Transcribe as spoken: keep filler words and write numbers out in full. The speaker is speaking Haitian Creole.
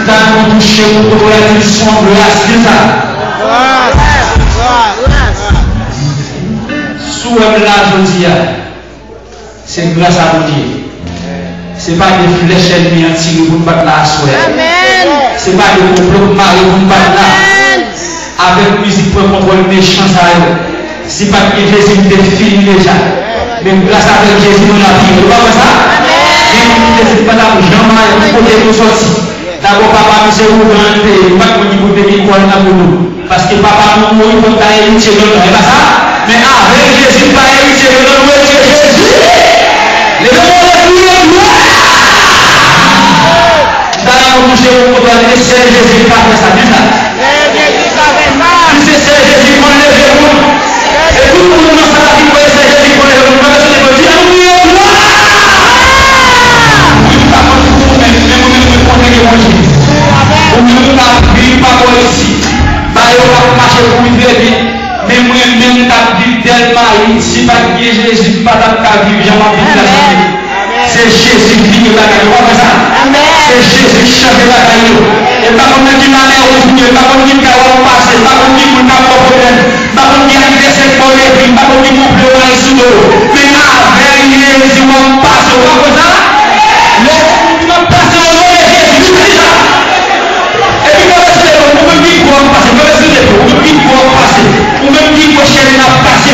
Sa nou touche pou kote w la di l se yon gras, di l sa. Si w wè m la jodi a, se gras a Bondye. Se pa de flèch ènmi an tire pou n pa t la aswè a. Se pa de konplo k mare pou n pa t la. Avèk mizik pran kontwòl mechan sa yo. Si pa t gen Jezi, m te fini deja. Men gras avèk Jezi, nou la viv. Ou pa wè sa? Gen moun ki te di m pa t ap janm al kote nou sòti. Dabò, papa nou se ougan l te ye. M pa t konn ki pou te gen kò l nan kou nou. Paske papa nou mouri pou n ta eritye nan l. E pa sa? Men avèk Jezi, n pa eritye nan l. Nou eritye Jezi. Leve men w, leve men w, glwa! M ta renmen w touche yon kote w la, se sèl Jezi ki ka fè sa, di sa. Sèl Jezi ka fè sa. Di se sèl Jezi ki konn leve moun. E tout moun nan sal la ki kwè se sèl Jezi ki konn leve moun, pa bezwen leve, di alelouya, glwa! Wi, m pa konn pou ou menm, men mwen menm mwen konnen gen yon Jezi. Ou menm ou ka viv pa bò isit. Bagay yo p ap mache pou ou trè byen. Men mwen menm m t ap viv tèlman isi, si pa t gen Jezi, m pa t ap ka viv jan m ap viv la jodi. Se Jezi ki vire bagay yo, w ap wè sa? Se Jezi ki chanje bagay yo. E pa konn nan ki malè ou ye, pa konn ki kay w ap pase, pa konn ki moun k ap ba w pwoblèm, pa konn ki advèsè k ba w legliz, pa konn ki konplo w ay sou do w. Men avèk Jezi w ap pase, w ap wè sa? Lè w ap pase, w rele Jezi, di sa. Epi move sou lepe, ou menm ki gwo ap pase, move sou lepe, ou menm ki gwo ap pase, ou menm ki gwo chèlè n ap pase.